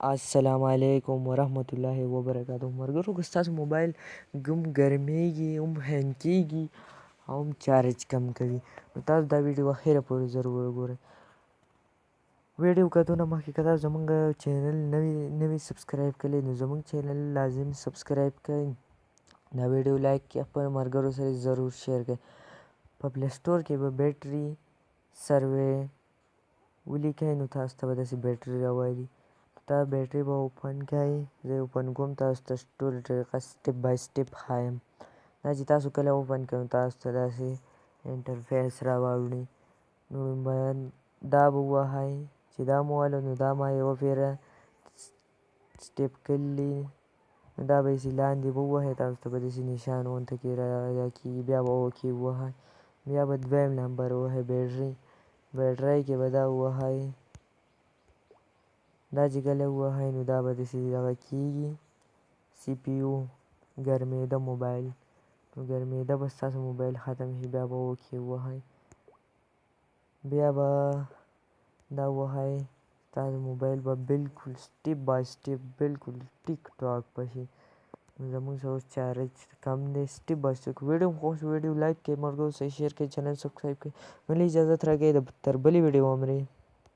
السلام علیکم ورحمت الله وبرکاته. مرګرو، که ستاسو موبایل ګم ګرمېږي، هم هینګ کېږي او هم چارج کم کوي، نو تاسو دا ویډیو اخیره پورې ضرور وګورئ. ویډیو کتو نه مخکې که تاسو زمونږ چینل نوی سبسکرایب کړئ، نو زمونږ چینل لازم سبسکرایب کړئ، دا ویډیو لایک کړئ، خپل ملګرو سره ضرور شیر کړئ. په پلی سټور کې به بیټري سروې ولیکئ، نو تاسو ته به داسې بیټري راوالي. تا بیټري به اوپن کړئ. زه یې اوپن کوم، تاسو ته ټوله طریقه سټپ بای سټپ ښایم. دا چې تاسو کله اوپن کړئ، نو تاسو ته داسې انټرفیس راواوړي. نو دا به ووهئ. چې دا مو والو، نو دا ما یوه پیره سټپ کړي، نو دا به یې لاندې به ووهئ، تاسو ته به داسې نشان غونته کې را کېږي. بیا به اوکې ووهئ، بیا به دویم نمبر ووهئ، بیټري، بیټرۍ کې به دا ووهئ. دا چې کله ووهئ، نو دا به داسې دغه کېږي، سی پي یو ګرمېده موبایل، نو ګرمېده به ستاسو موبایل ختم شي. بیا به اوکې ووهئ، بیا به دا ووهئ، ستاسو موبایل به بالکل سټپ بای سټپ بالکل ټیک ټاک به شي. نو زموږ سره اوس چارج کم دی. سټپ بای سټپ ویډیو مو خوښ، ویډیو لایک کړئ، ملګرو سره شیر کړئ، چینل سبسکرایب کړئ. نو له اجازت راکړئ، تر بلې ویډیو. عمرې.